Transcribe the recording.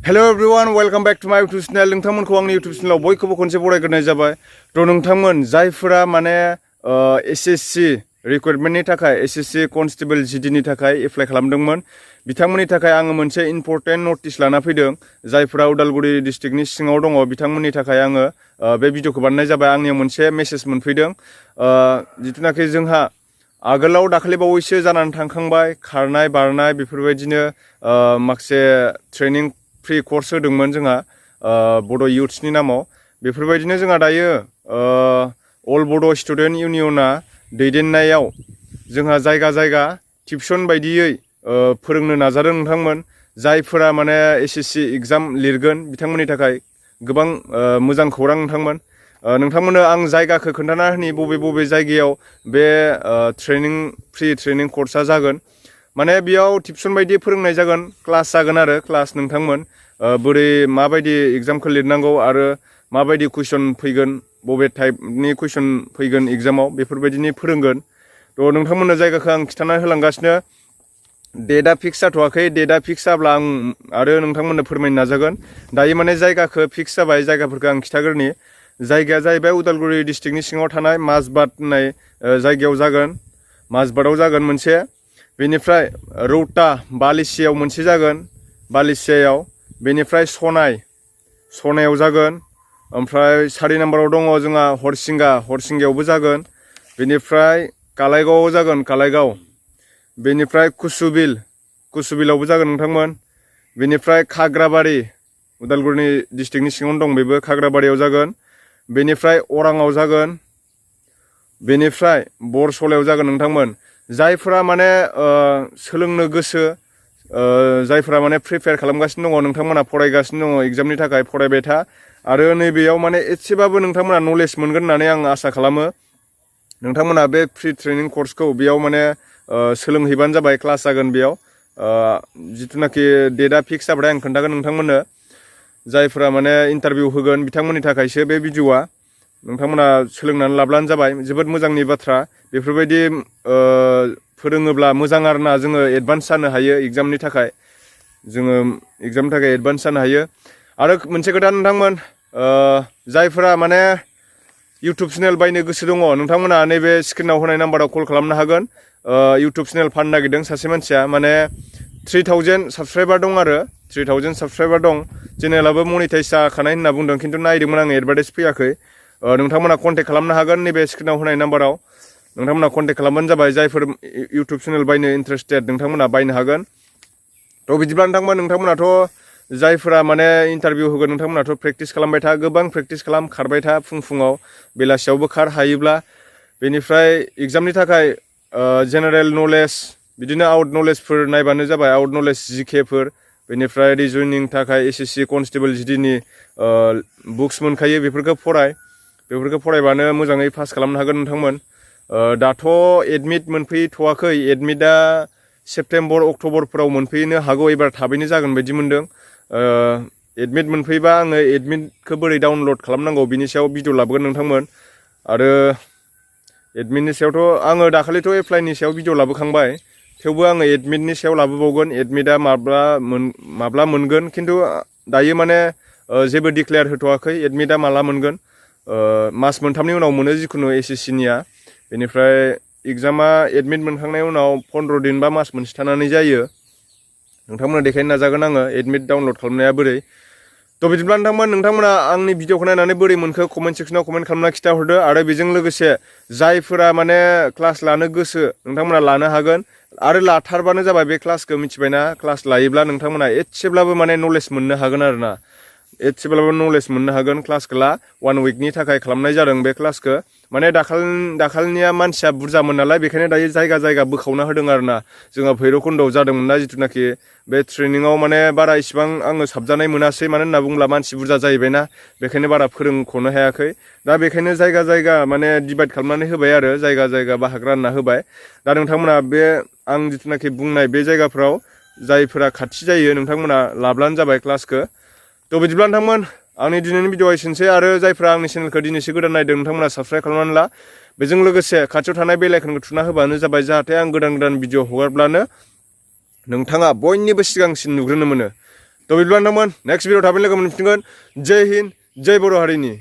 Hello everyone, welcome back to my YouTube channel. नोंथांमोनखौ आंनि YouTube channel आव बयखौबो खनसे बरायग्रोनाय जाबाय। थ' नोंथांमोन जायफोरा माने SSC रिक्रुटमेन्टनि थाखाय SSC कनस्टेबल GD नि थाखाय एप्लाइ खालामदोंमोन बिथांमोननि थाखाय आङो मोनसे इम्पर्टेन्ट नटिस लाना फैदों। जायफोरा उदालगुरि डिस्ट्रिक्टनि सिङाव दङ बिथांमोननि थाखाय आङो बे भिडिअखौ बानायनाय जाबाय। आंनियाव मोनसे मेसेज मोनफैदों जिथुनाखि जोंहा आगोलाव दाखालि बावैसो जानानै थांखांबाय खारनाय बारनाय बेफोरबायदिनो माखासे ट्रेनिं फ्रि कर्स होदोंमोन जोंहा बड' युथ्सनि नामाव। बेफोरबायदिनो जोंहा दायो अल बड' स्टुडेन्ट इउनियना दैदेननायाव जोंहा जायगा जायगा टिउसन बायदियै फोरोंनो नाजादों नोंथांमोन। जायफोरा माने SSC एग्जाम लिरगोन बिथांमोननि थाखाय गोबां मोजां खौरां नोंथांमोन। नोंथांमोननो आं जायगाखौ खोन्थाना होनि बबे बबे जायगायाव बे फ्रि ट्रेनिं कर्सआ जागोन। माने बेयाव टिउसन बायदि फोरोंनाय जागोन, क्लास जागोन आरो क्लास नोंथांमोन बोरै माबायदि एग्जामखौ लिरनांगौ आरो माबायदि कुइसन फैगोन बबे टाइपनि कुइसन फैगोन एग्जामाव बेफोरबायदिनि फोरोंगोन। थ' नोंथांमोननो जायगाखौ आं खिन्थाना होलांगासिनो। डेटआ फिक्स जाथ'वाखै, डेटआ फिक्स जाब्ला आं आरो नोंथांमोननो फोरमायनो नाजागोन। दायो माने जायगाखौ फिक्स जाबाय, जायगाफोरखौ आं खिन्थाग्रोनि। जायगाया जाहैबाय उदालगुरि डिस्ट्रिक्टनि सिङाव थानाय माजबाट होननाय जायगायाव जागोन। माजबाटआव जागोन मोनसे, बेनिफ्राय रौता बालिसियाव मोनसे जागोन बालिसियायाव, बेनिफ्राय सनायाव जागोन। ओमफ्राय 4 नाम्बाराव दङ जोंहा हरसिंगायावबो जागोन। बेनिफ्राय कालाइगावआव जागोन कालाइगाव, बेनिफ्राय कुसुबिलावबो जागोन नोंथांमोन। बेनिफ्राय खाग्राबारि उदालगुरि डिस्ट्रिक्टनि सिङावनो दं बेबो, खाग्राबारियाव जागोन। बेनिफ्राय अराङाव जागोन, बेनिफ्राय बरसलायाव जागोन नोंथांमोन। जायफोरा माने सोलोंनो गोसो, जायफोरा माने प्रिपेयार खालामगासिनो दङ, नोंथांमोना फरायगासिनो दङ एग्जामनि थाखाय फरायबाय था। आरो नैबेयाव माने एसेबाबो नोंथांमोना नलेज मोनगोन होननानै आं आसा खालामो। नोंथांमोना बे फ्रि ट्रेनिं कर्सखौ बेयाव माने सोलोंहैबानो जाबाय, क्लास जागोन बेयाव। जिथुनाखि डेटआ फिक्स जाबाथाय आं खोन्थागोन नोंथांमोननो। जायफोरा माने इन्टारभिउ होगोन बिथांमोननि थाखायसो बे भिडिअआ। नोंथांमोना सोलोंनानै लाब्लानो जाबाय, जोबोद मोजांनि बाथ्रा। बेफोरबायदि फोरोङोब्ला मोजां आरोना, जोङो एडभान्स जानो हायो एग्जामनि थाखाय, एडभान्स जानो हायो। आरो मोनसे खोथा नोंथांमोन, जायफोरा माने इउटुब चेनेल बायनो गोसो दङ नोंथांमोना नैबे स्क्रिनाव होनाय नाम्बाराव कल खालामनो हागोन। इउटुब चेनेल फाननो नागिरदों सासे मानसिया, माने 3000 साबसक्राइबार दं आरो 3000 साबसक्राइबार दं। चेनेलाबो मनिटाइज जाखानाय होनना बुंदों, खिन्थु नायदोंमोन आङो एडभार्टाइज फैयाखै। नोंथांमोना कन्टेक्ट खालामनो हागोन नैबे स्क्रिनाव होनाय नाम्बाराव। नोंथांमोना कन्टेक्ट खालामबानो जाबाय। जायफोर इउटुब चेनेल बायनो इन्टारेस्टेड नोंथांमोना बायनो हागोन। थ' बिदिब्ला नोंथांमोनाथ' जायफोरा माने इन्टारभिउ होगोन नोंथांमोनाथ' प्रेक्टिस खालामबाय था, गोबां प्रेक्टिस खालाम, खारबाय था फुङाव बेलासियावबो खार हायोब्ला। बेनिफ्राय एग्जामनि थाखाय जेनेरेल नलेज बिदिनो आउट नलेजफोर नायबानो जाबाय, आउट नलेज GKफोर। बेनिफ्राय रिजनिंनि थाखाय SSC कनस्टेबल GDनि बुक्स मोनखायो, बेफोरखौ फरायबानो मोजाङै पास खालामनो हागोन नोंथांमोन। दाथ' एडमिट मोनफैथ'वाखै, एडमिटआ सेप्तेम्बर अक्ट'बरफोराव मोनफैनो हागौ, एबार थाबैनो जागोन बायदि मोनदों। एडमिट मोनफैबा आङो एडमिटखौ बोरै डाउनलड खालामनांगौ बिनि सायाव भिडिअ लाबोगोन नोंथांमोन। आरो एडमिटनि सायावथ' आङो दाखालिथ' एप्लाइनि सायाव भिडिअ लाबोखांबाय, थेवबो आङो एडमिटनि सायाव लाबोबावगोन। एडमिटआ माब्ला मोनगोन, खिन्थु दायो माने जेबो डिक्लेयार होथ'वाखै एडमिटआ माला मोनगोन। मास मोनथामनि उनाव मोनो जिखुनु SSCनिया। बेनिफ्राय एग्जामा एडमिट मोनखांनायनि उनाव 15 दिन बा मास मोनसे थानानै जायो। नोंथांमोना देखायनो नाजागोन आङो एडमिट डाउनलड खालामनाया बोरै। थ' बिदिब्ला नोंथांमोना आंनि भिडिअखौ नायनानै बोरै मोनखो कमेन्ट सेक्सनाव कमेन्ट खालामना खिन्थाहरदो। आरो बेजों लोगोसे जायफोरा माने क्लास लानो गोसो नोंथांमोना लानो हागोन। आरो लाथारबानो जाबाय बे क्लासखौ, मिथिबायना? क्लास लायोब्ला नोंथांमोना एसेब्लाबो माने नलेज मोननो हागोन आरोना, एसेब्लाबो नलेज मोननो हागोन। क्लासखौ 1 उइकनि थाखाय खालामनाय जादों बे क्लासखौ। माने दाखालिनिया मानसिया बुरजामोन नालाय, बेखायनो दायो जायगा जायगा बोखावना होदों आरोना। जोंहा भैरबकुन्दआव जादोंमोन ना, जिथुनाखि बे ट्रेनिङाव माने बारा इसिबां आङो साबजानाय मोनासै, मानो होनना बुङोब्ला मानसि बुरजा जाहैबायना, बेखायनो बारा फोरोंख'नो हायाखै। दा बेखायनो जायगा जायगा माने डिभाइड खालामनानै होबाय आरो जायगा जायगा बाहागो रानना होबाय। दा नोंथांमोना बे आं जिथुनाखि बुंनाय बे जायगाफ्राव जायफोरा खाथि जायो नोंथांमोना लाब्लानो जाबाय क्लासखौ। थ' बिदिब्ला नोंथांमोन आंनि दिनैनि भिडिअआ एसेनोसै। आरो जायफ्रा आंनि चेनेलखौ दिनैसो गोदान नायदों नोंथांमोना साबस्क्राइब खालामनानै ला। बेजों लोगोसे खाथियाव थानाय बेल आइकनखौ थुना होबानो जाबाय, जाहाथे आं गोदान भिडिअ हगारब्लानो नोंथाङा बयनिबो सिगांसिन नुग्रोनो मोनो। थ' बिदिब्ला नोंथांमोन नेक्स्ट भिडिअ थाबैनो लोगो मोनफिनगोन जय हिन्द जय बर' हारिनि